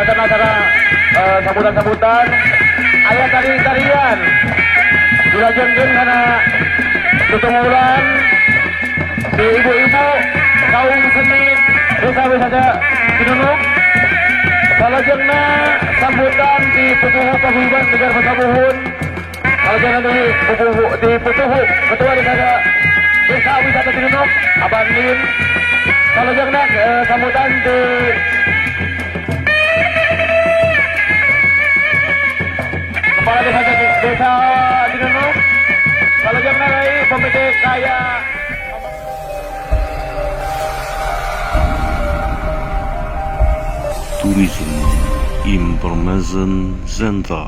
tata acara sambutan-sambutan, aya tari-tarian dilajengkeun kana tutunggulan di ibu-ibu kaum seni Desa Wisata Cinunuk. Salajengna sambutan di Pupuhu Paguyuban Negara Pasabuhun. Salajengna di Pupuhu, di Pupuhu Ketua Desa Desa Wisata Cinunuk, Abang Nin. Salajengna sambutan di Kepala Desa Desa Cinunuk. Salajengna deui Komite Kaya. Tourism Information Center.